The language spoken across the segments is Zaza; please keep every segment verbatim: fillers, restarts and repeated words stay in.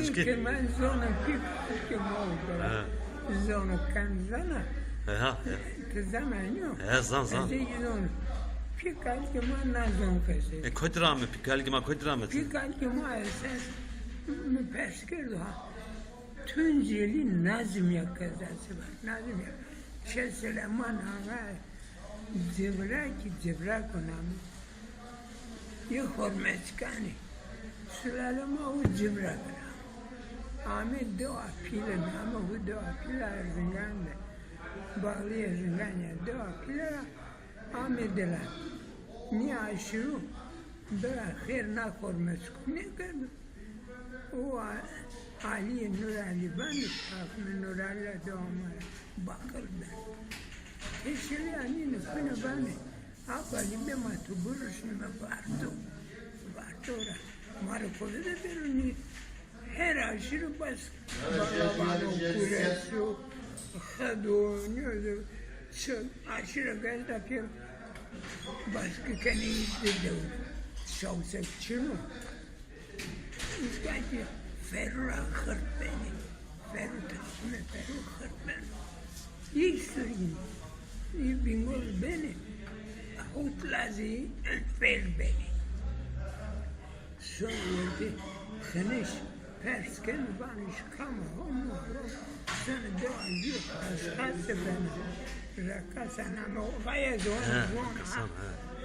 Ki ma zono pî kalkê ma o. Ha. Zono ken zana. Ha, ha. Ti zana nîyo? Ha, zan, zan. Ez ey zono. Pî kalkê ma na zon qesey. E, kotî ra ame? Pî kalkê ma kotî ra ame? Pî kalkê ma esas mi pers kerdo ha. Tuncelî Nazimîya qezası var. Nazimîya. Şêh Silêman Axa Civrakî, Civrak o name. Yê Hormezkanî. Sulale ma o Civrak ra. Ame dewa Pîle, name hu dewa Pîle Erzingan de. Bağlı Erzingan ya, dewa Pîle ra ame dila. Nî aşîru bira xêr na Hormezko nêkerdo. O A-, Alîyê Nuralî vanê, takimê Nuralî ra dewa ma ra Bakir ben. Teşelîya nîne, fine vanê, a Balî bê ma tu biruşnîme Varto. Varto ra. Ma rê kove de bêro nî. Her aşîre bas. Balaban o, Kures o, Xedo, nîyo de, çi aşîre gazda pêro. Baskı kenê î de dew. Şawsek çin o. Îskan ki Ferû ra xirt benê. Ferû takime, Ferû xirt beno. Î sirgîn, î Bîngol benê. Hewt lazî Ferû benê. Son werdî xiniş pers keno, vanê şi kam o? Homo ro. Seno dewa jû Xasxase beno. Rakasa name o, vaya zon, he, zon, Rakasa, ha.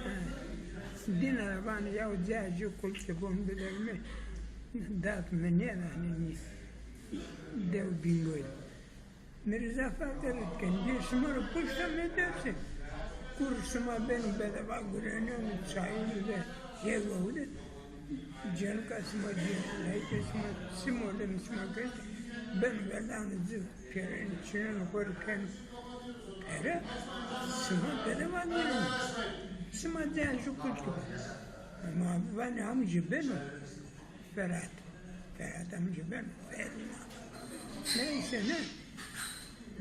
He. Dîna ra vanê yaw ca jû kulke bon biderme. Dat mi nêdanê nî. Dew Bîngoy. Mirza Fatih Rıtken, dê sima ro puşta mi derse. Kur sima beno bedava gurenîyonê çayî de, hêwa de. Cenika sima cêr, layîkê sima sima orde mi sima kerd. Beno verdano ci, pêrenê çînenê xo rê keno pere. Sima bedava gurenî. Sima ca jû kulke. Ma vanê amcî beno. Ferhat. Ferhat amca beno, Ferûna. Neyse ne.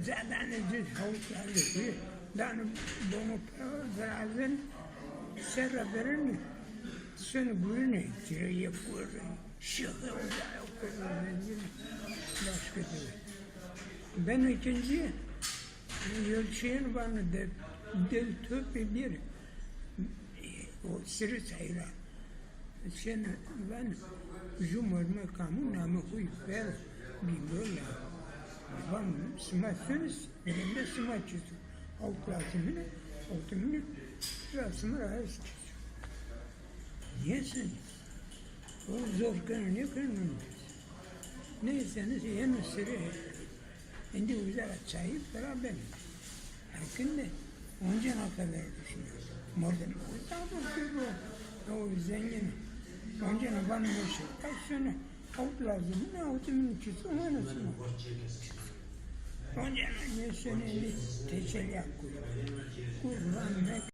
Ca danê ci hewt lazî. Danê bono pere, virazên, serra verên, seno gurinê, ci rê yê kurê, şixê uca yo kurê, zengîn, başka diye. Beno îkincî, yolçîyên vano de, dew topê bîr. O sirî sayra. Şêne van, jû morme kam o, namê xo yê Ferû, Bîngol a. Van, sima sonis, verênde sima çiso. Hewt lazî min ê, hewtê min ê, ra sima ra ez çiso. Nêsenê. O zor keno, nêkeno. Nêsenê, yeno sirê. Êndî uza ra çayî pira benê. Lakin de oncena kadar düşünüyor. Mordem o daha da o zengin. Oncena bana meşhur. Kaç sene? Hewt lazî min ê, hewtê min çiso, hewtê min çiso. Oncena nêsenê êndî teselîya kur. Kur lan ne